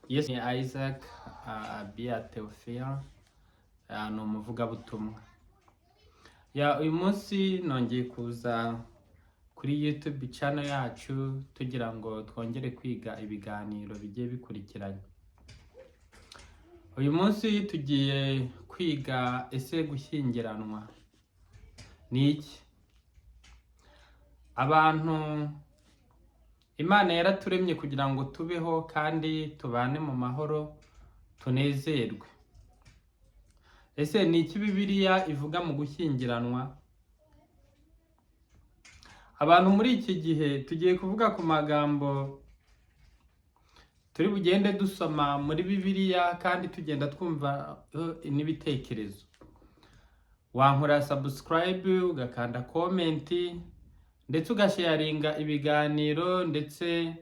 Yesu ni Isaac Abia Theophile, ni umuvugabutumwa. Ya, uyu munsi nongeye kuza kuri YouTube channel yacu tugira ngo twongere kwiga ibiganiro bigiye bikurikiranye. Uyu munsi tugiye kwiga: ese gushyingiranwa ni iki? Abantu Imana yaraturemye kugira ngo tubeho kandi tubane mu mahoro, tunezerwe. Ese ni iki Bibiliya ivuga mu gushyingiranwa? Abantu muri iki gihe tugiye kuvuga ku magambo turi bugende dusoma muri Bibiliya kandi tugenda twumva n'ibitekerezo. Wankora subscribe, ugakanda comment, ndetse ugasharinga ibiganiro, ndetse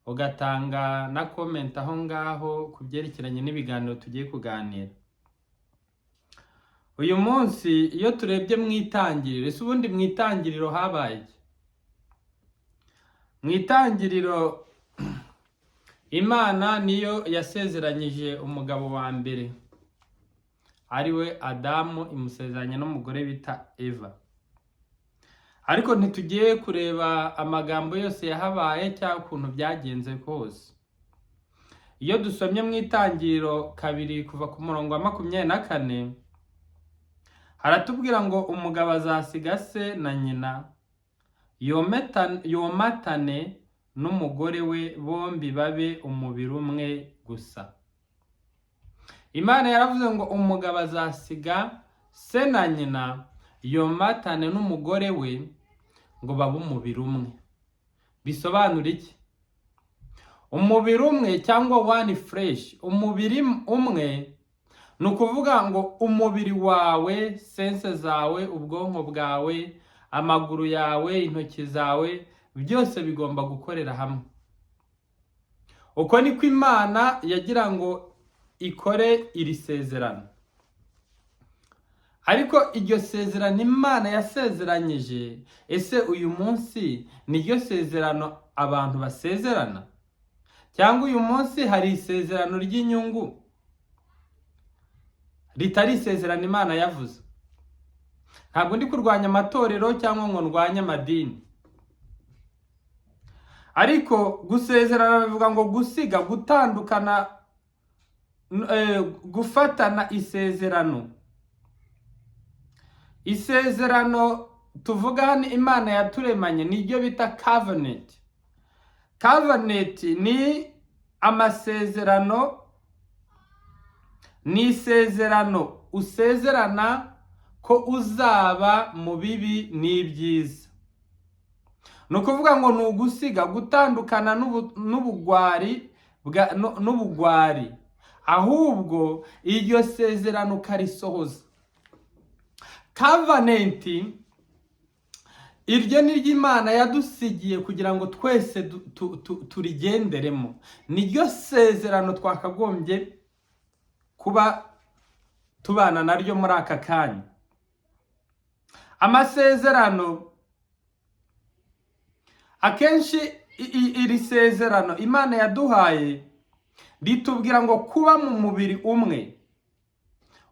ugatanga na comment aho ngaho ku byerekeranye n'ibiganiro tugiye kuganira. Uyu munsi iyo turebye mu Itangiriro, ese ubundi mu Itangiriro habaye iki? Mu Itangiriro Imana niyo yasezeranyije umugabo wa mbere, ari we Adamu, imusezeranya n'umugore bita Eva. Ariko ntitugiye kureba amagambo yose yahabaye cyangwa ukuntu byagenze kose. Iyo dusomye mu Itangiriro 2 kuva ku murongo wa 24, haratubwira ngo umugabo azasiga se na nyina, yomatane n'umugore we, bombi babe umubiri umwe gusa. Imana yaravuze ngo umugabo azasiga se na nyina, yomatane n'umugore we, ngo babe umubiri umwe. Bisobanura iki? Umubiri umwe cyangwa one flesh, umubiri umwe, ni ukuvuga ngo umubiri wawe, sense zawe, ubwonko bwawe, amaguru yawe, intoki zawe, byose bigomba gukorera hamwe. Uko niko Imana yagira ngo ikore iri sezerano. Ariko iryo sezerano Imana yasezeranyije, ese uyu munsi niryo sezerano abantu basezerana, cyangwa uyu munsi hari isezerano ry'inyungu ritari isezerano Imana yavuze? Ntabwo ndi kurwanya amatorero cyangwa ngo ndwanye amadini, ariko gusezerana bivuga ngo gusiga, gutandukana, gufatana isezerano. Isezerano tuvuga hano Imana yaturemanye niryo bita covenant. Covenant ni amasezerano, ni isezerano usezerana ko uzaba mu bibi n'ibyiza. Ni ukuvuga ngo ni ugusiga, gutandukana n'ubugwari, ahubwo iryo sezerano ukarisohoza. Covenant iryo ni ryo Imana yadusigiye kugira ngo twese turigenderemo. Niryo sezerano twakagombye kuba tubana naryo muri aka kanya. Amasezerano akenshi, iri sezerano Imana yaduhaye ritubwira ngo kuba mu mubiri umwe,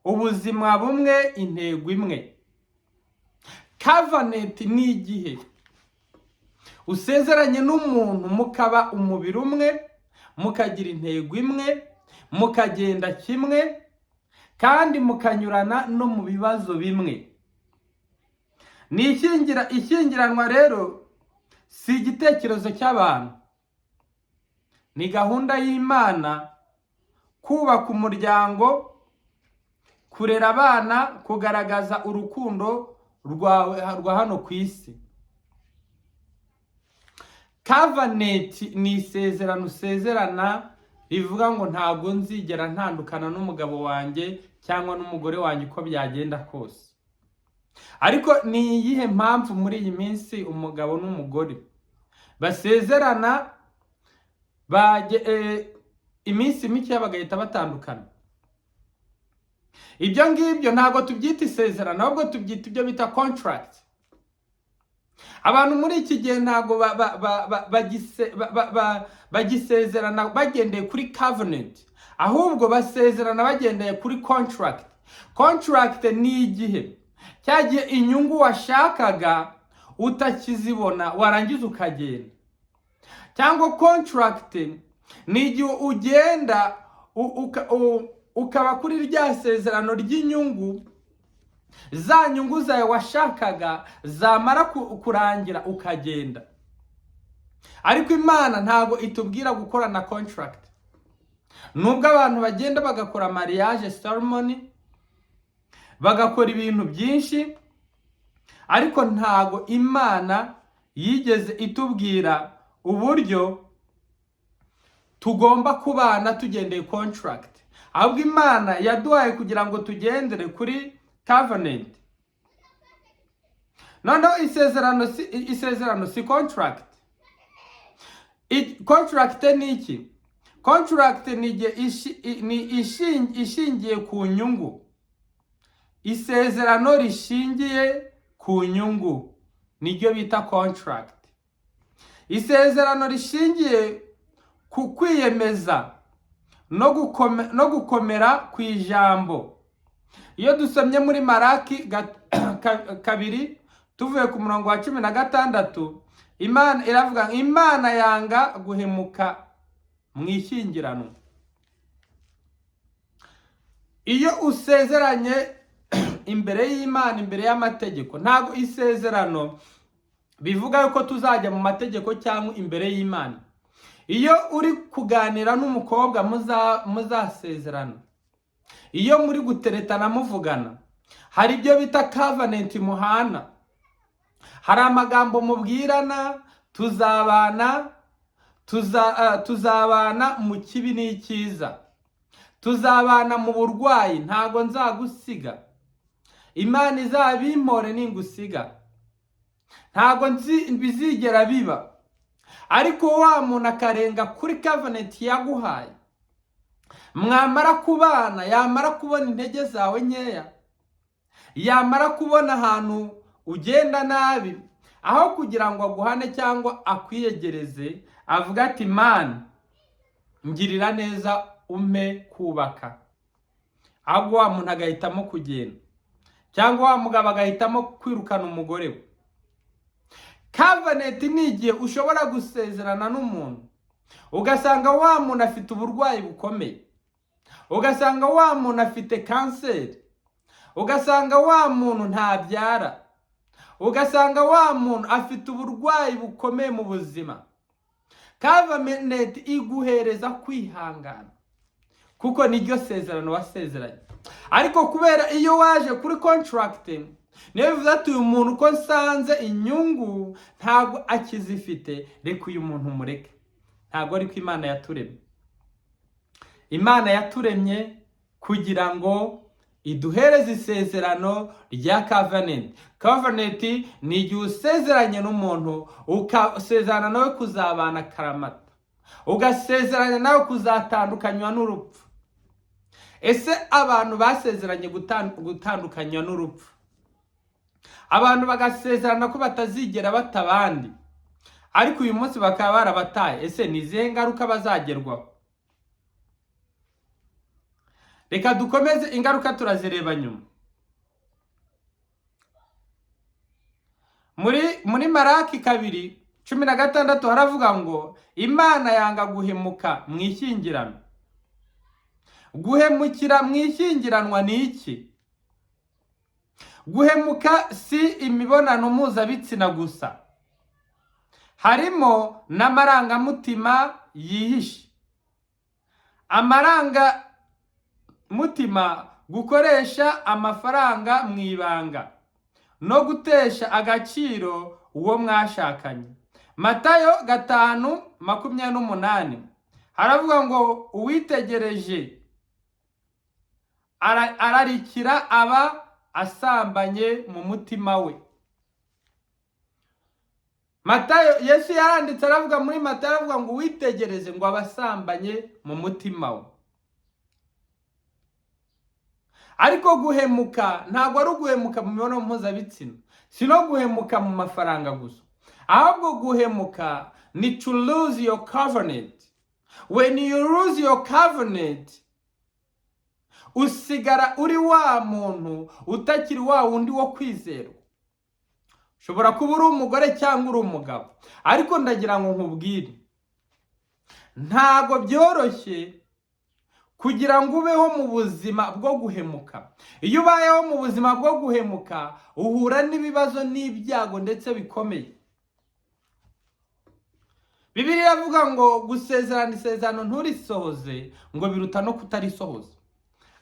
ubuzima bumwe, intego imwe. Covenant ni igihe usezeranye n'umuntu, mukaba umubiri umwe, mukagira intego imwe, mukagenda kimwe, kandi mukanyurana no mu bibazo bimwe. Ni ishyingiranwa rero si igitekerezo cy'abantu, ni gahunda y'Imana kubaka umuryango, kurera abana, kugaragaza urukundo rwawe rwa hano ku isi. Covenant ni isezerano usezerana rivuga ngo ntabwo nzigera ntandukana n'umugabo wanjye cyangwa n'umugore wanjye uko byagenda kose. Ariko ni iyihe mpamvu muri iyi minsi umugabo n'umugore basezerana iminsi mike bagahita batandukana? Ibyo ngibyo ntabwo tubyita isezerano, ahubwo tubyita ibyo bita contract. Abantu muri iki gihe ntabwo bagisezerana bagendeye kuri covenant, ahubwo basezerana bagendeye kuri contract. Contract ni igihe cya gihe inyungu washakaga utakizibona, warangiza ukagenda. Cyangwa contract ni igihe ugenda ukaba kuri rya sezerano ry'inyungu, za nyungu zawe washakaga zamara kurangira ukagenda. Ariko Imana ntabwo itubwira gukorana contract. Nubwo abantu bagenda bagakora mariage ceremony, bagakora ibintu byinshi, ariko ntabwo Imana yigeze itubwira uburyo tugomba kubana tugendeye contract. Ahubwo Imana yaduhaye kugira ngo tugendere kuri covenant. Noneho isezerano si contract. Contract ni iki? Contract ni igihe ni ishingiye ku nyungu. Isezerano rishingiye ku nyungu niryo bita contract. Isezerano rishingiye ku kwiyemeza no gukomera ku ijambo. Iyo dusomye muri Maraki 2, tuvuye ku murongo wa 16, Imana iravuga ngo Imana yanga guhemuka mu ishyingiranwa. Iyo usezeranye imbere y'Imana, imbere y'amategeko, ntabwo isezerano bivuga yuko tuzajya mu mategeko cyangwa imbere y'Imana. Iyo uri kuganira n'umukobwa muzasezerana, iyo muri guteretana muvugana, hari ibyo bita covenant muhana. Hari amagambo mubwirana: tuzabana, tuzabana mu kibi n'icyiza, tuzabana mu burwayi, ntago nzagusiga, Imana izabimpore ningusiga. Ntago nzi bizigera biba. Ariko wa muntu akarenga kuri covenant yaguhaye, mwamara kubana, yamara kubona intege zawe nkeya, yamara kubona ahantu ugenda nabi, aho kugira ngo aguhane cyangwa akwiyegereze avuga ati: "Mana, ngirira neza umpe kubaka," ahubwo wa muntu agahitamo kugenda, cyangwa wa mugabo agahitamo kwirukana umugore we. Covenant ni igihe ushobora gusezerana n'umuntu, ugasanga wa muntu afite uburwayi bukomeye, ugasanga wa muntu afite kanseri, ugasanga wa muntu ntabyara, ugasanga wa muntu afite uburwayi bukomeye mu buzima. Covenant iguhereza kwihangana kuko niryo sezerano wasezeranye. Ariko kubera iyo waje kuri contract, niyo bivuze ati: "Uyu muntu uko nsanze inyungu ntabwo akizifite, reka uyu muntu mureke." Ntabwo ariko Imana yaturemye. Imana yaturemye kugira ngo iduhereze isezerano rya covenant. Covenant ni igihe usezeranye n'umuntu, ukasezerana nawe kuzabana akaramata, ugasezeranya nawe kuzatandukanywa n'urupfu. Ese abantu basezeranye gutandukanywa n'urupfu, abantu bagasezerana ko batazigera bata abandi, ariko uyu munsi bakaba barabataye, ese ni izihe ngaruka bazagerwaho? Reka dukomeze, ingaruka turazireba nyuma. Muri Maraki 2:16 haravuga ngo Imana yanga guhemuka mu ishyingiranwa. Guhemukira mu ishyingiranwa ni iki? Guhemuka si imibonano mpuzabitsina gusa, harimo n'amarangamutima yihishe. Amarangamutima, gukoresha amafaranga mu ibanga no gutesha agaciro uwo mwashakanye. Matayo 5:28 haravuga ngo: "Uwitegereje ararikira aba asambanye mu mutima we." Matayo, Yesu yaranditse aravuga muri Matayo, aravuga ngo uwitegereze ngo aba asambanye mu mutima we. Ariko guhemuka ntabwo ari uguhemuka mu mibonano mpuzabitsina, si no guhemuka mu mafaranga gusa, ahubwo guhemuka ni to lose your covenant. When you lose your covenant, usigara uri wa muntu utakiri wa wundi wo kwizerwa. Ushobora kuba uri umugore cyangwa uri umugabo, ariko ndagira ngo nkubwire, ntabwo byoroshye kugira ngo ubeho mu buzima bwo guhemuka. Iyo ubayeho mu buzima bwo guhemuka, uhura n'ibibazo n'ibyago ndetse bikomeye. Bibiliya iravuga ngo gusezerana isezerano nturisohoze ngo biruta no kutarisohoza.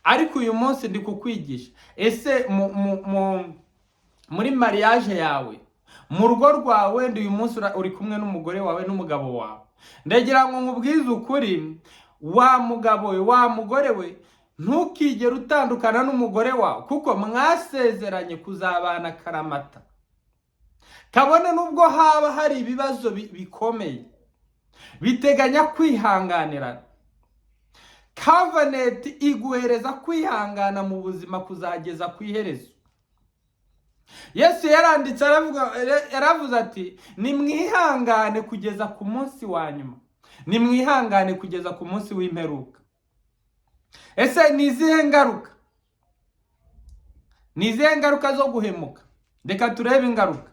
Ariko uyu munsi ndi kukwigisha: ese muri mariage yawe, mu rugo rwawe, wenda uyu munsi uri kumwe n'umugore wawe n'umugabo wawe, ndagira ngo nkubwize ukuri, wa mugabo we, wa mugore we, ntukigere utandukana n'umugore wawe, kuko mwasezeranye kuzabana karamata, kabone n'ubwo haba hari ibibazo bikomeye biteganya kwihanganirana. Covenant iguhereza kwihangana mu buzima kuzageza ku iherezo. Yesu yaranditse aravuga, yaravuze ati: "Nimwihangane kugeza ku munsi wa nyuma, nimwihangane kugeza ku munsi w'imperuka." Ese ni izihe ngaruka? Ni izihe ngaruka zo guhemuka? Reka turebe ingaruka.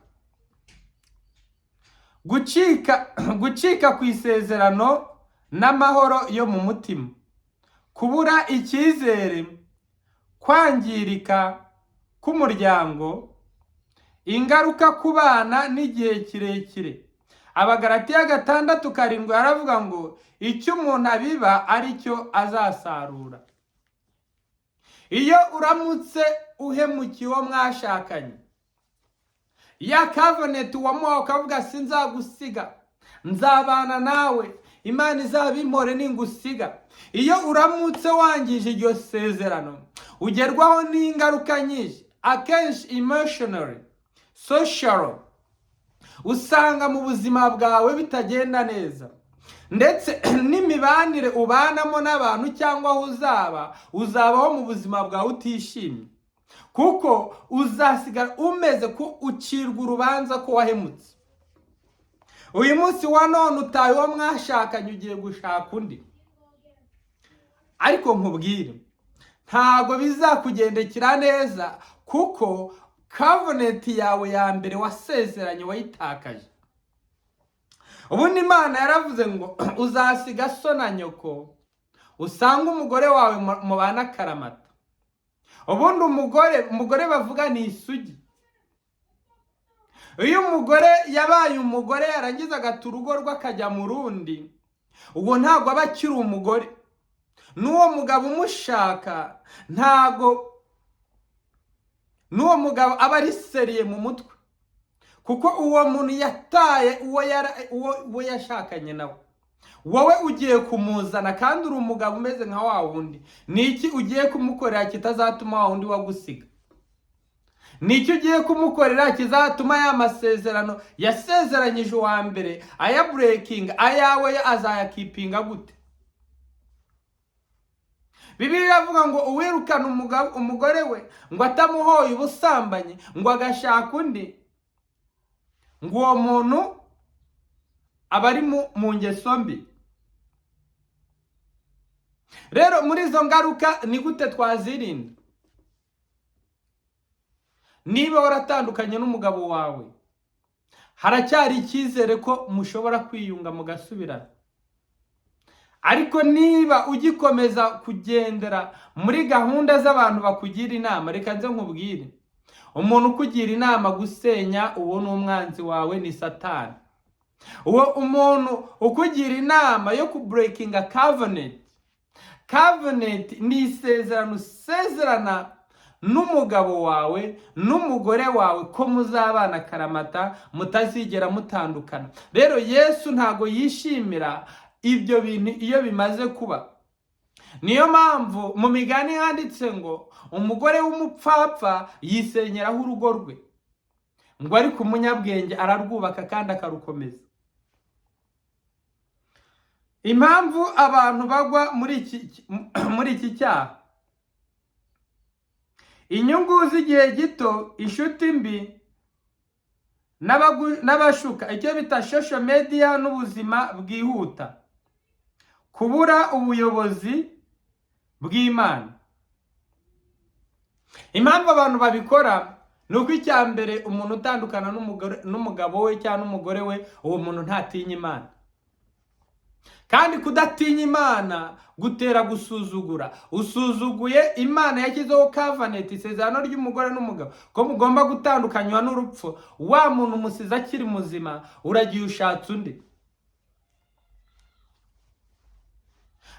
Gucika ku isezerano n'amahoro yo mu mutima, kubura icyizere, kwangirika k'umuryango, ingaruka ku bana n'igihe kirekire. Abagaratiya 6:7 aravuga ngo icyo umuntu abiba ari cyo azasarura. Iyo uramutse uhemukiye uwo mwashakanye, ya covenant wamuhawe, ukavuga: "Sinzagusiga, nzabana nawe, Imana izabimpore ningusiga", iyo uramutse wangije iryo sezerano, ugerwaho n'ingaruka nyinshi. Akenshi emotionally, social, usanga mu buzima bwawe bitagenda neza, ndetse n'imibanire ubanamo n'abantu cyangwa aho uzaba, uzabaho mu buzima bwawe utishimye, kuko uzasigara umeze ko ucirwa urubanza ko wahemutse. Uyu munsi wa none utaye uwo mwashakanye, ugiye gushaka undi, ariko nkubwire, ntabwo bizakugendekera neza, kuko covenant yawe ya mbere wasezeranye wayitakaje. Ubundi Imana yaravuze ngo uzasiga so na nyoko, usange umugore wawe mubana akaramata. Ubundi umugore bavuga ni isugi. Iyo umugore yabaye umugore, yarangiza agata urugo rwe akajya mu rundi, ubwo ntabwo aba akiri umugore. N'uwo mugabo umushaka, ntabwo n'uwo mugabo aba ari sérieux mu mutwe, kuko uwo muntu yataye uwo yashakanye nawe. Wowe ugiye kumuzana kandi uri umugabo umeze nka wa wundi. Ni iki ugiye kumukorera kitazatuma wa wundi wagusiga? Ni iki ugiye kumukorera kizatuma ya masezerano yasezeranyije uwa mbere ayabreakinga, ayawe yo azayakeepinga gute? Bibiliya iravuga ngo uwirukana umugore we ngo atamuhoye ubusambanyi, ngo agashaka undi, ngo uwo muntu aba ari mu ngeso mbi. Rero muri izo ngaruka, ni gute twazirinda? Niba waratandukanye n'umugabo wawe, haracyari icyizere ko mushobora kwiyunga mugasubirana. Ariko niba ugikomeza kugendera muri gahunda z'abantu bakugira inama, reka nze nkubwire, umuntu ukugira inama gusenya, uwo ni umwanzi wawe, ni Satani. Uwo umuntu ukugira inama yo kubreakinga covenant. Covenant ni isezerano usezerana n'umugabo wawe n'umugore wawe ko muzabana karamata, mutazigera mutandukana. Rero Yesu ntago yishimira ibyo bintu iyo bimaze kuba. Niyo mpamvu mu Migani handitse ngo umugore w'umupfapfa yisenyeraho urugo rwe, ngo ariko umunyabwenge ararwubaka kandi akarukomeza. Impamvu abantu bagwa muri iki cyaha Inyungu z'igihe gito, inshuti mbi n'abashuka, icyo bita social media n'ubuzima bwihuta, kubura ubuyobozi bw'Imana. Impamvu abantu babikora ni uko, icya mbere, umuntu utandukana n'umugabo we cyangwa n'umugore we, uwo muntu ntatinya Imana. Kandi kudatinya Imana gutera gusuzugura. Usuzuguye Imana yashyizeho covenant, isezerano ry'umugore n'umugabo, ko mugomba gutandukanywa n'urupfu. Wa muntu umusize akiri muzima, uragiye ushatse undi.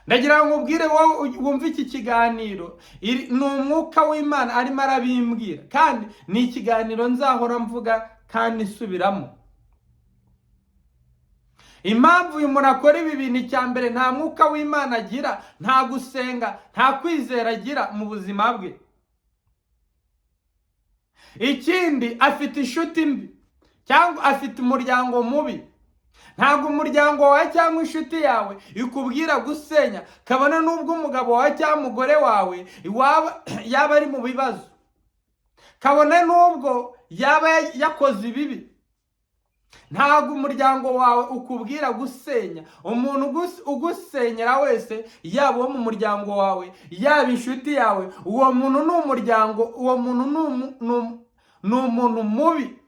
Ndagira ngo ubwire wowe wumve iki kiganiro, ni umwuka w'Imana arimo arabimbwira, kandi ni ikiganiro nzahora mvuga kandi nsubiramo. Impamvu uyu muntu akora ibi bintu, icya mbere, nta mwuka w'Imana agira, nta gusenga, nta kwizera agira mu buzima bwe. Ikindi, afite inshuti mbi cyangwa afite umuryango mubi. Ntabwo umuryango wawe cyangwa inshuti yawe ikubwira gusenya, kabone n'ubwo umugabo wawe cyangwa umugore wawe yaba ari mu bibazo, kabone n'ubwo yaba yakoze ibibi. Ntabwo umuryango wawe ukubwira gusenya. Umuntu ugusenyera wese, yaba uwo mu muryango wawe, yaba inshuti yawe, uwo muntu ni umuryango, uwo muntu ni umuntu mubi,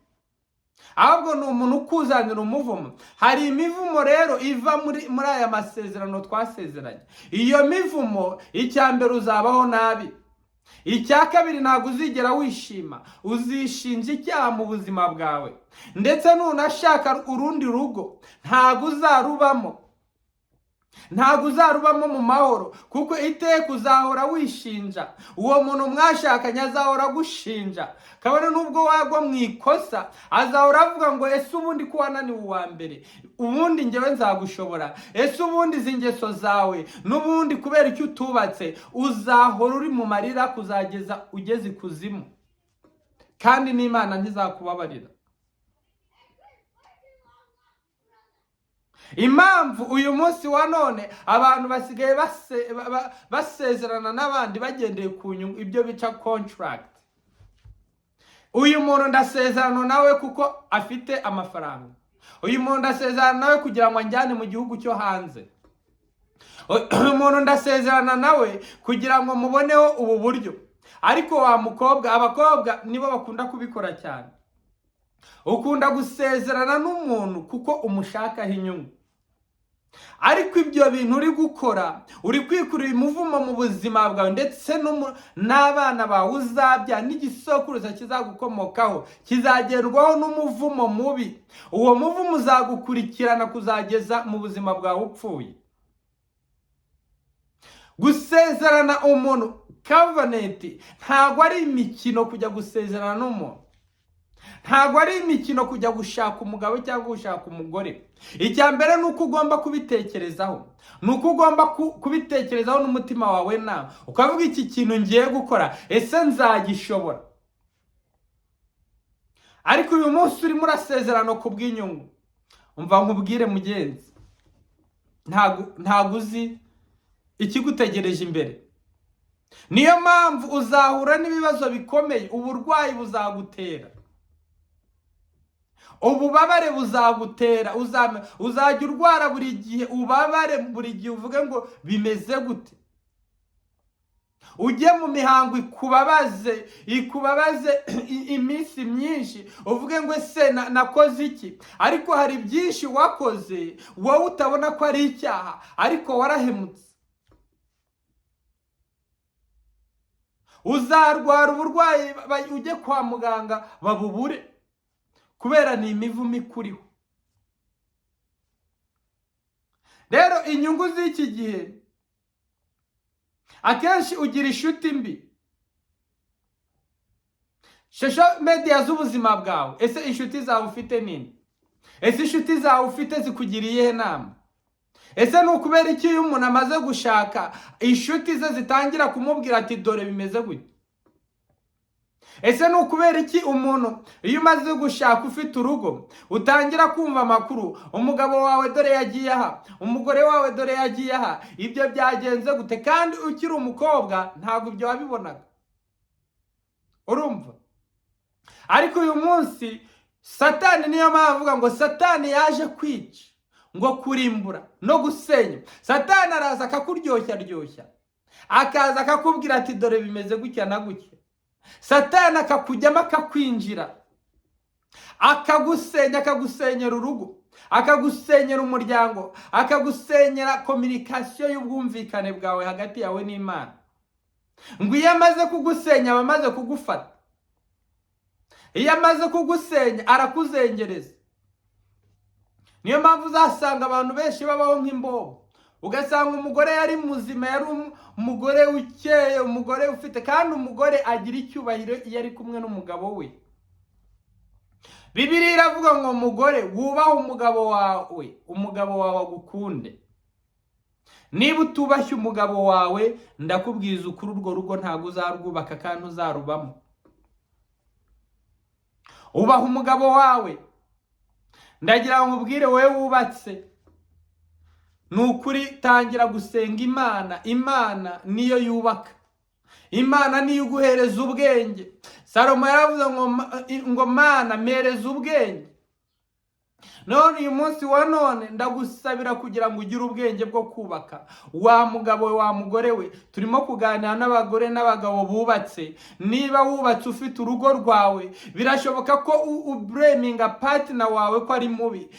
ahubwo ni umuntu ukuzanira umuvumo. Hari imivumo rero iva muri aya masezerano twasezeranye. Iyo mivumo, icya mbere, uzabaho nabi. Icya kabiri, ntabwo uzigera wishima, uzishinja icyaha mu buzima bwawe. Ndetse nunashaka urundi rugo, ntabwo uzarubamo mu mahoro, kuko iteka uzahora wishinja. Uwo muntu mwashakanye azahora agushinja, kabone n'ubwo wagwa mu ikosa, azahora avuga ngo: "Ese ubundi ko wananiwe uwa mbere, ubundi ngewe nzagushobora? Ese ubundi izi ngeso zawe, n'ubundi kubera icyo utubatse?" Uzahora uri mu marira kuzageza ugeze ikuzimu, kandi n'Imana ntizakubabarira. Impamvu uyu munsi wa none abantu basigaye basezerana n'abandi bagendeye ku nyungu, ibyo bica contract. Uyu muntu ndasezerana nawe kuko afite amafaranga. Uyu muntu ndasezerana nawe kugira ngo anjyane mu gihugu cyo hanze. Uyu muntu ndasezerana nawe kugira ngo muboneho ubu buryo. Ariko wa mukobwa, abakobwa nibo bakunda kubikora cyane, ukunda gusezerana n'umuntu kuko umushakaho inyungu. Ariko ibyo bintu uri gukora, uri kwikurira umuvumo mu buzima bwawe, ndetse n'abana bawe uzabyara n'igisokuruza kizagukomokaho kizagerwaho n'umuvumo mubi. Uwo muvumo uzagukurikirana kuzageza mu buzima bwawe upfuye. Gusezerana umuntu, covenant, ntabwo ari imikino. Kujya gusezerana n'umuntu ntabwo ari imikino. Kujya gushaka umugabo cyangwa gushaka umugore, icya mbere ni uko ugomba kubitekerezaho, ni uko ugomba kubitekerezaho n'umutima wawe nawe ukavuga: "Iki kintu ngiye gukora, ese nzagishobora?" Ariko uyu munsi urimo urasezerano ku bw'inyungu. Umva nkubwire mugenzi, ntabwo uzi ikigutegereje imbere. Niyo mpamvu uzahura n'ibibazo bikomeye. Uburwayi buzagutera, ububabare buzagutera, uzajya urwara buri gihe, ubabare buri gihe, uvuge ngo bimeze gute? Ujye mu mihango ikubabaze, ikubabaze iminsi myinshi, uvuge ngo: "Ese nakoze iki?" Ariko hari byinshi wakoze wowe utabona ko ari icyaha, ariko warahemutse. Uzarwara uburwayi, ujye kwa muganga babubure, kubera ni imivumo ikuriho. Rero inyungu z'iki gihe, akenshi ugira inshuti mbi. Social media z'ubuzima bwawe, ese inshuti zawe ufite nini? Ese inshuti zawe ufite zikugiriye iyihe nama? Ese ni ukubera iki iyo umuntu amaze gushaka, inshuti ze zitangira kumubwira ati: "Dore bimeze gutya"? Ese ni ukubera iki umuntu iyo umaze gushaka, ufite urugo, utangira kumva amakuru: umugabo wawe dore yagiye aha, umugore wawe dore yagiye aha, ibyo byagenze gute? Kandi ukiri umukobwa ntabwo ibyo wabibonaga. Urumva, ariko uyu munsi Satani, niyo mpamvu avuga ngo Satani yaje kwica, ngo kurimbura no gusenya. Satani araza akakuryoshya ryoshya, akaza akakubwira ati: "Dore bimeze gutya na gutya." Satani akakujyamo, akakwinjira, akagusenya, akagusenyera urugo, akagusenyera umuryango, akagusenyera communication y'ubwumvikane bwawe hagati yawe n'Imana. Ngo iyo amaze kugusenya, aba amaze kugufata. Iyo amaze kugusenya, arakuzengereza. Niyo mpamvu uzasanga abantu benshi babaho nk'imbobo. Ugasanga umugore yari muzima, yari umugore ukeye, umugore ufite, kandi umugore agira icyubahiro iyo ari kumwe n'umugabo we. Bibiliya iravuga ngo: "Mugore, wubahe umugabo wawe, umugabo wawe agukunde." Niba utubashye umugabo wawe, ndakubwiza ukuri, urwo rugo ntabwo uzarwubaka kandi uzarubamo. Ubaha umugabo wawe. Ndagira ngo ubwire wowe wubatse, ni ukuri, tangira gusenga Imana. Imana niyo yubaka, Imana niyo iguhereza ubwenge. Salomo yaravuze ngo: "Mana, mpereza ubwenge." None uyu munsi wa none ndagusabira kugira ngo ugire ubwenge bwo kubaka. Wa mugabo we, wa mugore we, turimo kuganira n'abagore n'abagabo bubatse. Niba wubatse, ufite urugo rwawe, birashoboka ko ublaminga partner wawe ko ari mubi.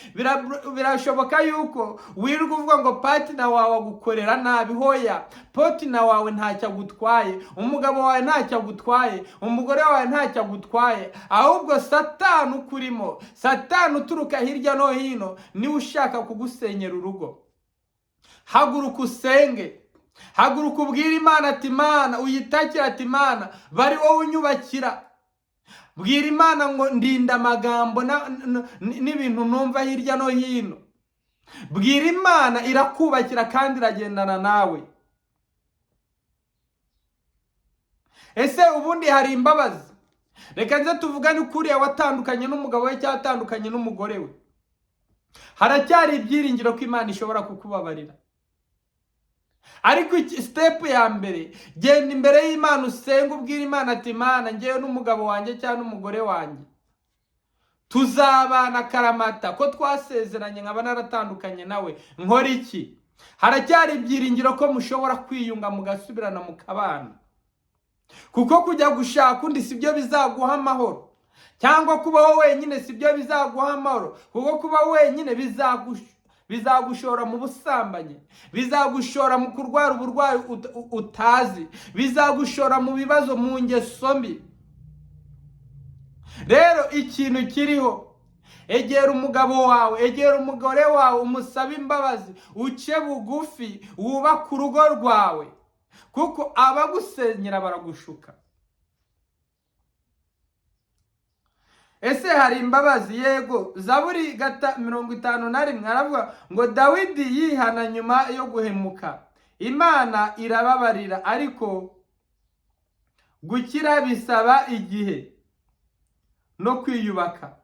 Birashoboka yuko wirirwa uvuga ngo partner wawe agukorera nabi. Hoya, partner wawe ntacyo agutwaye, umugabo wawe ntacyo agutwaye, umugore wawe ntacyo agutwaye. Ahubwo Satani ukurimo, Satani uturuka hirya no hino, niwe ushaka kugusenyera urugo. Haguruka usenge, haguruka ubwire Imana ati: "Imana," uyitakire ati: "Imana, bari wowe unyubakira." Bwira Imana ngo: "Ndinda amagambo n'ibintu numva hirya no hino." Bwira Imana, irakubakira kandi iragendana nawe. Ese ubundi hari imbabazi? Reka nze tuvugane ukuriya watandukanye n'umugabo we cyangwa atandukanye n'umugore we. Haracyari ibyiringiro ko Imana ishobora kukubabarira. Ariko step ya mbere, genda imbere y'Imana, usenge, ubwire Imana ati: "Imana, ngewe n'umugabo wanjye cyangwa n'umugore wanjye tuzabana karamata, ko twasezeranye nkaba naratandukanye nawe, nkora iki?" Haracyari ibyiringiro ko mushobora kwiyunga, mugasubirana, mukabana. Kuko kujya gushaka undi si byo bizaguha amahoro, cyangwa kubaho wenyine si byo bizaguha amahoro, kuko kuba wenyine bizagushora mu busambanyi, bizagushora mu kurwara uburwayi utazi, bizagushora mu bibazo, mu ngeso mbi. Rero ikintu kiriho, egera umugabo wawe, egera umugore wawe, umusabe imbabazi, uce bugufi, wubake urugo rwawe, kuko abagusenyera baragushuka. Ese hari imbabazi? Yego. Zaburi 51 aravuga ngo Dawidi yihana nyuma yo guhemuka, Imana irababarira, ariko gukira bisaba igihe no kwiyubaka.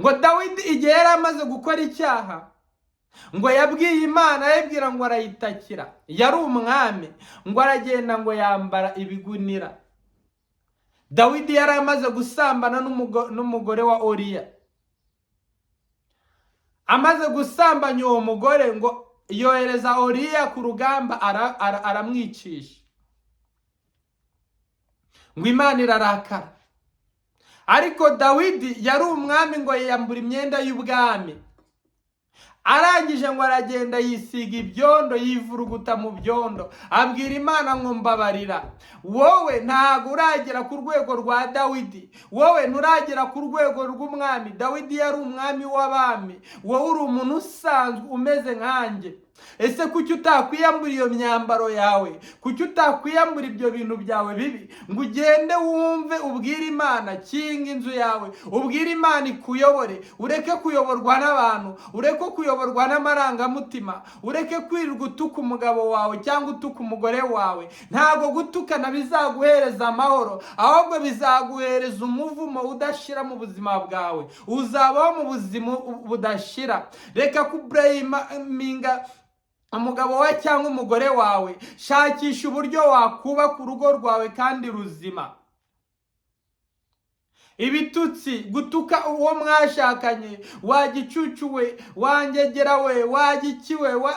Ngo Dawidi igihe yari amaze gukora icyaha, ngo yabwiye Imana, yabwira ngo arayitakira. Yari umwami. Ngo aragenda, ngo yambara ibigunira. Dawidi yari amaze gusambana n'umugore wa Oriya. Amaze gusambanya uwo mugore, ngo yohereza Oriya ku rugamba, aramwicisha. Ngo Imana irarakara. Ariko Dawidi yari umwami, ngo yiyambura imyenda y'ubwami. Arangije ngo aragenda, yisiga ibyondo, yivuruguta mu byondo, abwira Imana ngo: "Mbabarira." Wowe ntabwo uragera ku rwego rwa Dawidi, wowe nturagera ku rwego rw'umwami. Dawidi yari umwami w'abami, wowe uri umuntu usanzwe umeze nkanjye. Ese kuki utakwiyambura iyo myambaro yawe? Kuki utakwiyambura ibyo bintu byawe bibi, ngo ugende wumve, ubwire Imana, kinga inzu yawe, ubwire Imana ikuyobore, ureke kuyoborwa n'abantu, ureke kuyoborwa n'amarangamutima, ureke kwirirwa utuka umugabo wawe cyangwa utuka umugore wawe? Ntabwo gutukana bizaguhereza amahoro, ahubwo bizaguhereza umuvumo udashira mu buzima bwawe. Uzabaho mu buzima budashira. Reka kublaminga. Umugabo wawe cyangwa umugore wawe, shakisha uburyo wakubaka urugo rwawe kandi ruzima. Ibitutsi, gutuka uwo mwashakanye, "Wagicucu we, wangegera we, wagikiwe wa..."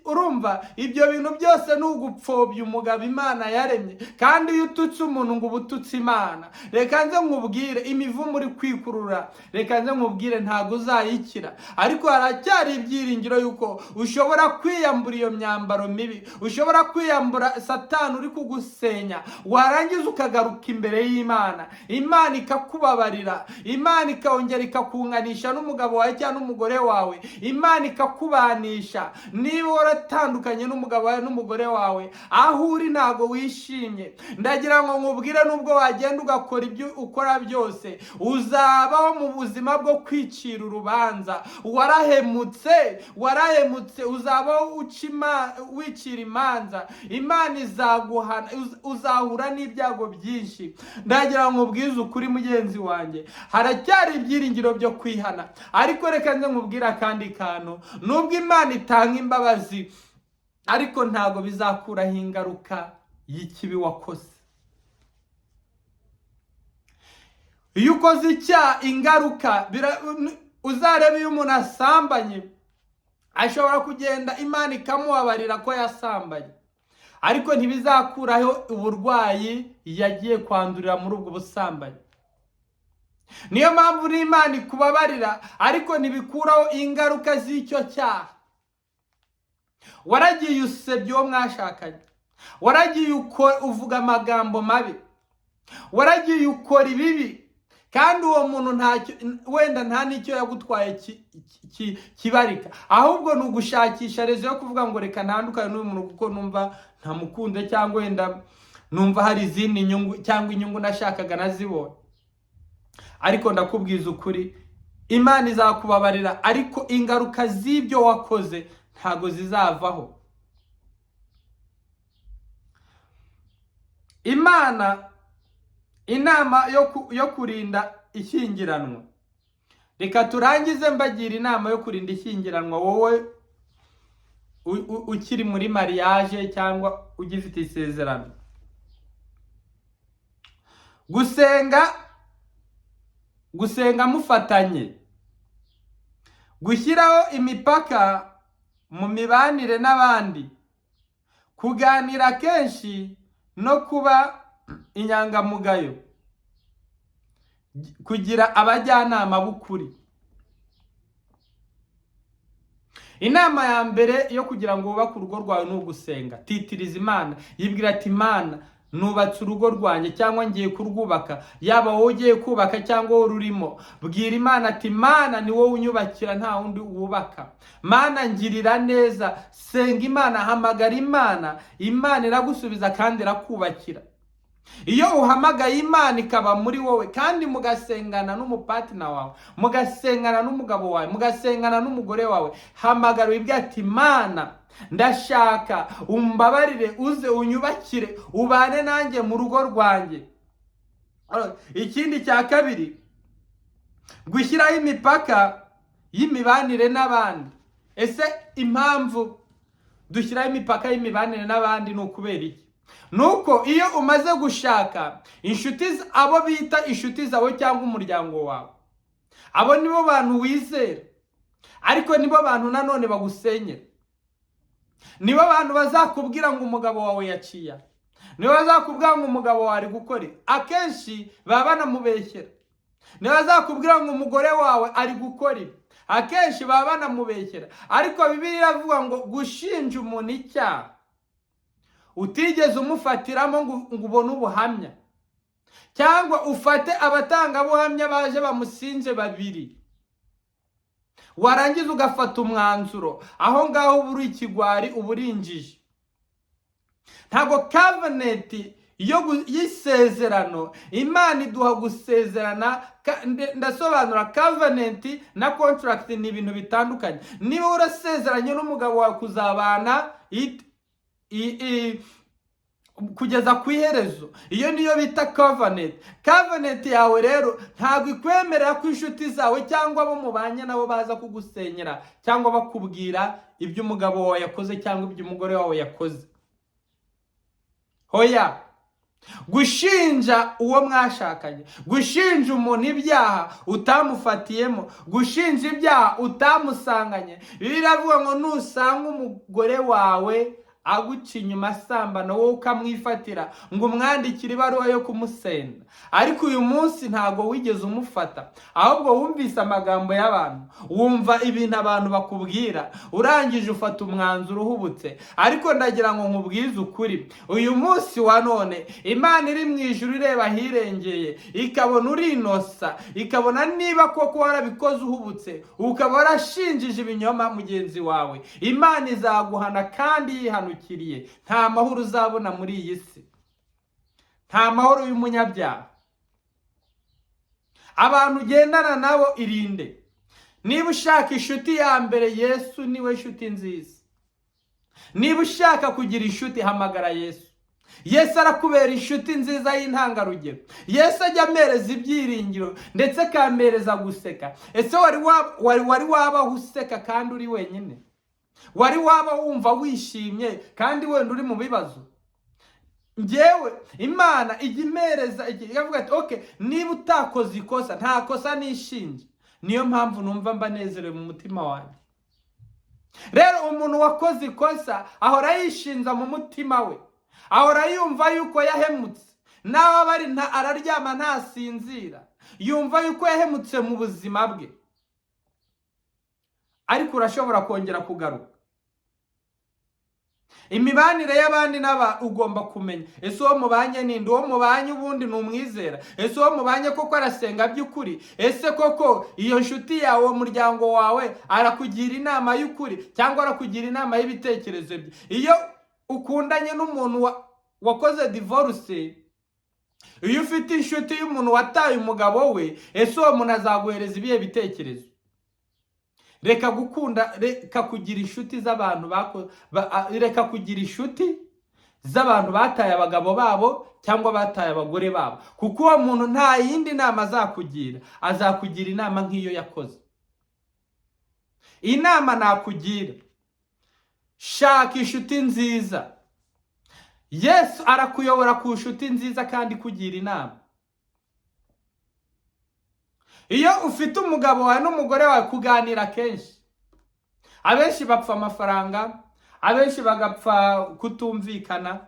Urumva ibyo bintu byose ni ugupfobya umugabo Imana yaremye. Kandi iyo ututse umuntu ngo uba ututse Imana. Reka nze nkubwire, imivumo uri kwikurura, reka nze nkubwire, ntabwo uzayikira. Ariko haracyari ibyiringiro yuko ushobora kwiyambura iyo myambaro mibi, ushobora kwiyambura Satani uri kugusenya, warangiza ukagaruka imbere y'Imana, Imana ikakubabarira, Imana ikongera ikakunganisha n'umugabo wawe cyangwa n'umugore wawe, Imana ikakubanisha. Niba waratandukanye n'umugabo wawe n'umugore wawe, aho uri ntabwo wishimye, ndagira ngo nkubwire, nubwo wagenda ugakora ibyo ukora byose, uzabaho mu buzima bwo kwicira urubanza. Warahemutse, warahemutse. Uzabaho wicira imanza. Imana izaguhana, uzahura n'ibyago byinshi. Ndagira ngo nkubwize ukuri, mugenzi wanjye, haracyari ibyiringiro byo kwihana. Ariko reka nze nkubwire akandi kantu: nubwo Imana itanga imbabazi, ariko ntabwo bizakuraho ingaruka y'ikibi wakoze. Iyo ukoze icyaha, ingaruka uzareba, iyo umuntu asambanye, ashobora kugenda Imana ikamubabarira ko yasambanye, ariko ntibizakuraho uburwayi yagiye kwandurira muri ubwo busambanyi. Niyo mpamvu n'Imana ikubabarira, ariko ntibikuraho ingaruka z'icyo cyaha. Waragiye usebya uwo mwashakanye, waragiye uvuga amagambo mabi, waragiye ukora ibibi, kandi uwo muntu ntacyo, wenda nta n'icyo yagutwaye kibarika, ahubwo ni ugushakisha raison yo kuvuga ngo "Reka ntandukane n'uyu muntu kuko numva ntamukunze, cyangwa wenda numva hari izindi nyungu, cyangwa inyungu nashakaga nazibonye." Ariko ndakubwiza ukuri, Imana izakubabarira, ariko ingaruka z'ibyo wakoze ntabwo zizavaho. Imana, inama yo kurinda ishyingiranwa. Reka turangize mbagira inama yo kurinda ishyingiranwa, wowe ukiri muri mariage cyangwa ugifite isezerano. Gusenga, gusenga mufatanye, gushyiraho imipaka mu mibanire n'abandi, kuganira kenshi no kuba inyangamugayo, kugira abajyanama b'ukuri. Inama ya mbere yo kugira ngo wubake urugo rwawe ni ugusenga. Titiriza Imana, yibwira ati: "Imana, nubatse urugo rwanjye cyangwa ngiye kurwubaka." Yaba wowe ugiye kubaka cyangwa wowe ururimo, bwira Imana ati: "Imana, ni wowe unyubakira, nta wundi wubaka. Mana, ngirira neza." Senga Imana, hamagara Imana, Imana iragusubiza kandi irakubakira. Iyo uhamagaye Imana ikaba muri wowe, kandi mugasengana n'umupartner wawe, mugasengana n'umugabo wawe, mugasengana n'umugore wawe, hamagara wibwira ati: "Imana, ndashaka umbabarire, uze unyubakire, ubane nanjye mu rugo rwanjye." Ikindi cya kabiri, gushyiraho imipaka y'imibanire n'abandi. Ese impamvu dushyiraho imipaka y'imibanire n'abandi ni ukubera iki? Nuko iyo umaze gushaka, inshuti, abo bita inshuti zawe cyangwa umuryango wawe, abo nibo bantu wizera, ariko nibo bantu nanone bagusenyera. Nibo bantu bazakubwira ngo umugabo wawe yaciye, nibo bazakubwira ngo umugabo wawe ari gukora ibi. Akenshi baba banamubeshyera. Nibo bazakubwira ngo umugore wawe ari gukora ibi. Akenshi baba banamubeshyera. Ariko Bibiliya iravuga ngo gushinja umuntu icyaha utigeze umufatiramo ngo ubone ubuhamya, cyangwa ufate abatangabuhamya baje bamusinje babiri, warangiza ugafata umwanzuro aho ngaho, uba uri ikigwari, uba uri injiji. Ntabwo covenant y'isezerano, Imana iduha gusezerana. Ndasobanura, covenant na contract ni ibintu bitandukanye. Niba urasezeranye n'umugabo wawe kuzabana kugeza ku iherezo. Iyo niyo bita covenant. Covenant yawe rero ntabwo ikwemerera ko inshuti zawe cyangwa abo mubanye nabo baza kugusenyera cyangwa bakubwira ibyo umugabo wawe yakoze cyangwa ibyo umugore wawe yakoze. Hoya, gushinja uwo mwashakanye, gushinja umuntu ibyaha utamufatiyemo, gushinja ibyaha utamusanganye. Biravuga ngo nusanga umugore wawe aguca inyuma asambana, wowe ukamwifatira, ngo umwandikire ibaruwa yo kumusenda, ariko uyu munsi ntabwo wigeze umufata, ahubwo wumvise amagambo y'abantu, wumva ibintu abantu bakubwira, urangije ufata umwanzuro uhubutse. Ariko ndagira ngo nkubwize ukuri, uyu munsi wa none Imana iri mu ijuru ireba ahirengeye, ikabona uri innocent, ikabona niba koko warabikoze uhubutse, ukaba warashinjije ibinyoma mugenzi wawe, Imana izaguhana kandi yihanukiriye. Nta mahoro uzabona muri iyi si, nta mahoro y'umunyabyaha. Abantu ugendana nabo irinde. Niba ushaka inshuti ya mbere, Yesu niwe nshuti nziza. Niba ushaka kugira inshuti, hamagara Yesu. Yesu arakubera inshuti nziza y'intangarugero. Yesu ajya amereza ibyiringiro ndetse akampereza guseka. Ese wari wabaho useka kandi uri wenyine? Wari waba wumva wishimye kandi wenda uri mu bibazo? Ngewe Imana ijya imereza, ikavuga ati: "Okay, niba utakoze ikosa." Nta kosa nishinja, niyo mpamvu numva mba nezerewe mu mutima wanjye. Rero umuntu wakoze ikosa ahora yishinja mu mutima we, ahora yumva yuko yahemutse, nawe aba ari araryama ntasinzira, yumva yuko yahemutse mu buzima bwe. Ariko urashobora kongera kugaruka. Imibanire y'abandi n'aba, ugomba kumenya: ese uwo mubanye ninde? Uwo mubanye ubundi ni umwizera? Ese uwo mubanye koko arasenga by'ukuri? Ese koko iyo nshuti yawe, uwo muryango wawe, arakugira inama y'ukuri cyangwa arakugira inama y'ibitekerezo bye? Iyo ukundanye n'umuntu wakoze divorce, iyo ufite inshuti y'umuntu wataye umugabo we, ese uwo muntu azaguhereza ibihe bitekerezo? Reka gukunda, reka kugira inshuti z'abantu reka kugira inshuti z'abantu bataye abagabo babo cyangwa bataye abagore babo, kuko uwo muntu nta yindi nama azakugira, azakugira inama nk'iyo yakoze. Inama nakugira: shaka inshuti nziza. Yesu arakuyobora ku nshuti nziza kandi ikugira inama. Iyo ufite umugabo wawe n'umugore wawe, kuganira kenshi. Abenshi bapfa amafaranga, abenshi bagapfa kutumvikana,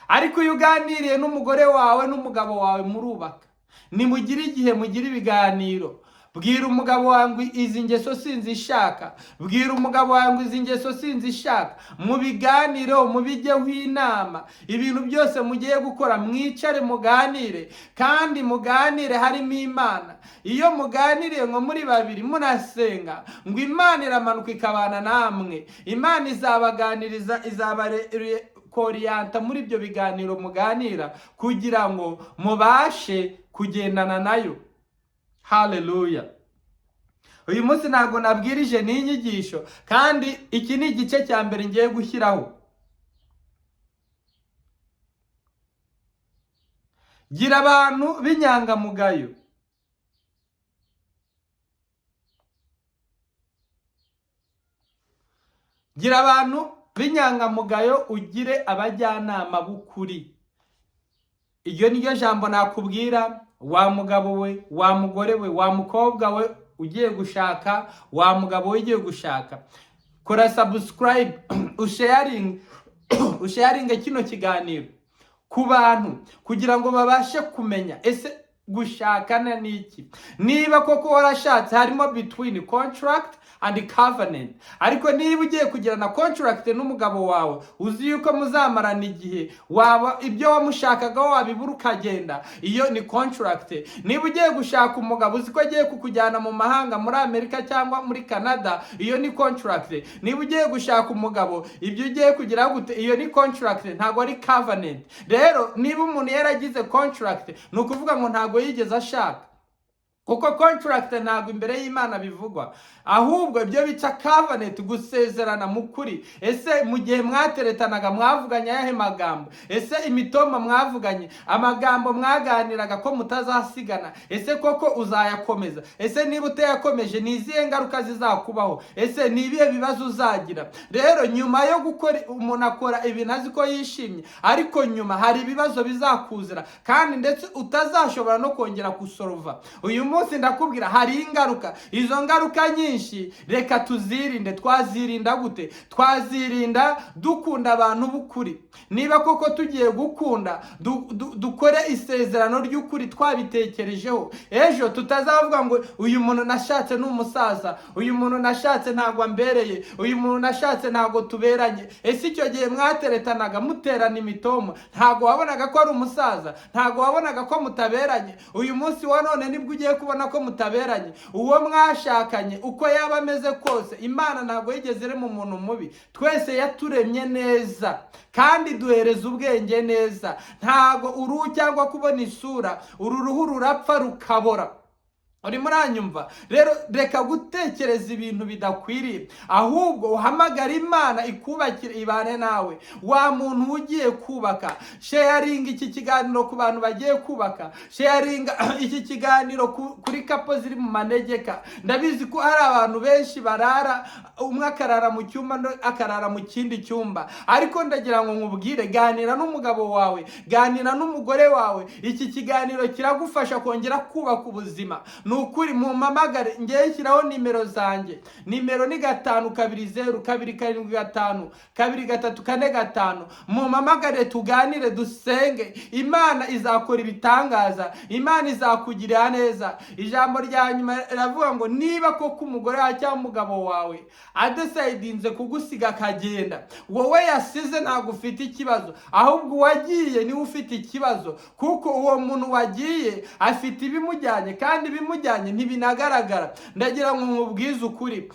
ariko iyo uganiriye n'umugore wawe n'umugabo wawe murubaka. Nimugire igihe mugire ibiganiro. Bwira umugabo wawe ngo izi ngeso sinzishaka, bwira umugabo wawe ngo izi ngeso sinzishaka. Mubiganireho, mubijyeho inama. Ibintu byose mugiye gukora, mwicare muganire, kandi muganire harimo Imana. Iyo muganiriye ngo muri babiri munasenga, ngo Imana iramanuka ikabana namwe. Imana izabaganiriza, izabakoriyanta muri ibyo biganiro muganira kugira ngo mubashe kugendana nayo. Haleluya! Uyu munsi ntabwo nabwirije, ni inyigisho, kandi iki ni igice cya mbere ngiye gushyiraho. Gira abantu b'inyangamugayo. Gira abantu b'inyangamugayo, ugire abajyanama b'ukuri. Iryo ni ryo jambo nakubwira, wa mugabo we, wa mugore we, wa mukobwa we ugiye gushaka, wa mugabo we ugiye gushaka. Kora subscribe, usharinge kino kiganiro ku bantu kugira ngo babashe kumenya ese gushakana ni iki. Niba koko warashatse, harimo between contract and covenant. Ariko niba ugiye kugirana contract n'umugabo wawe, uzi yuko muzamarana igihe, waba ibyo wamushakagaho wabibura ukagenda, iyo ni contract. Niba ugiye gushaka umugabo uzi ko agiye kukujyana mu mahanga, muri Amerika cyangwa muri Canada, iyo ni contract. Niba ugiye gushaka umugabo, ibyo ugiye kugira gute, iyo ni contract, ntabwo ari covenant. Rero niba umuntu yaragize contract, ni ukuvuga ngo ntabwo yigeze ashaka. Kuko contract ntabwo imbere y'Imana bivugwa, ahubwo ibyo bita covenant, gusezerana mu kuri. Ese mu gihe mwateretanaga mwavuganye ayahe magambo? Ese imitoma mwavuganye, amagambo mwaganiraga ko mutazasigana, ese koko uzayakomeza? Ese niba utayakomeje, ni izihe ngaruka zizakubaho? Ese ni ibihe bibazo uzagira? Rero nyuma yo gukora, umuntu akora ibintu azi ko yishimye, ariko nyuma hari ibibazo bizakuzira kandi ndetse utazashobora no kongera gusolva. Uyu munsi ndakubwira, hari ingaruka. Izo ngaruka nyinshi reka tuzirinde. Twazirinda gute? Twazirinda dukunda abantu b'ukuri. Niba koko tugiye gukunda, dukore isezerano ry'ukuri twabitekerejeho, ejo tutazavuga ngo uyu muntu nashatse ni umusaza, uyu muntu nashatse ntabwo ambereye, uyu muntu nashatse ntabwo tuberanye. Ese icyo gihe mwateretanaga, muterana imitomo, ntabwo wabonaga ko ari umusaza? Ntabwo wabonaga ko mutaberanye? Uyu munsi wa none nibwo ugiye kubona ko mutaberanye? Uwo mwashakanye, uko yaba ameze kose, Imana ntabwo yigeze irema umuntu mubi. Twese yaturemye neza kandi duhereza ubwenge neza. Ntabwo uruhu cyangwa kubona isura, uru ruhu rurapfa rukabora. Urimo uranyumva? Rero reka gutekereza ibintu bidakwiriye, ahubwo uhamagare Imana ikubakire, ibane nawe. Wa muntu ugiye kubaka, sharinga iki kiganiro ku bantu bagiye kubaka, sharinga iki kiganiro kuri couple ziri mu manegeka. Ndabizi ko hari abantu benshi barara, umwe akarara mu cyumba, undi akarara mu kindi cyumba, ariko ndagira ngo nkubwire: ganira n'umugabo wawe, ganira n'umugore wawe. Iki kiganiro kiragufasha kongera kubaka ubuzima. Ni ukuri, mumpamagare, ngewe nshyiraho nimero zanjye. Nimero ni 520 275 2345. Mumpamagare, tuganire, dusenge. Imana izakora ibitangaza, Imana izakugirira neza. Ijambo rya nyuma riravuga ngo niba koko umugore wawe cyangwa umugabo wawe adecidinze kugusiga akagenda, wowe yasize ntabwo ufite ikibazo, ahubwo uwagiye niwe ufite ikibazo, kuko uwo muntu wagiye afite ibimujyanye kandi ibimujyanye ntibinagaragara. Ndagira ngo nkubwize ukuri: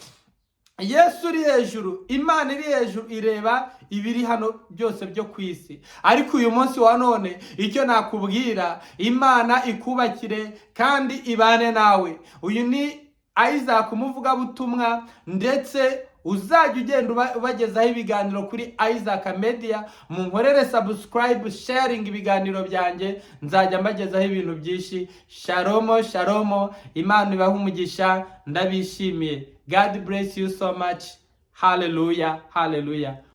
Yesu uri hejuru, Imana iri hejuru, ireba ibiri hano byose byo ku isi. Ariko uyu munsi wa none icyo nakubwira, Imana ikubakire kandi ibane nawe. Uyu ni Isaac, umuvugabutumwa, ndetse uzajya ugenda ubagezaho ibiganiro kuri Isaac Media. Munkorere subscribe, sharing ibiganiro byanjye, nzajya mbagezaho ibintu byinshi. Shalom, shalom. Imana ibahe umugisha, ndabishimiye. God bless you so much. Hallelujah, hallelujah.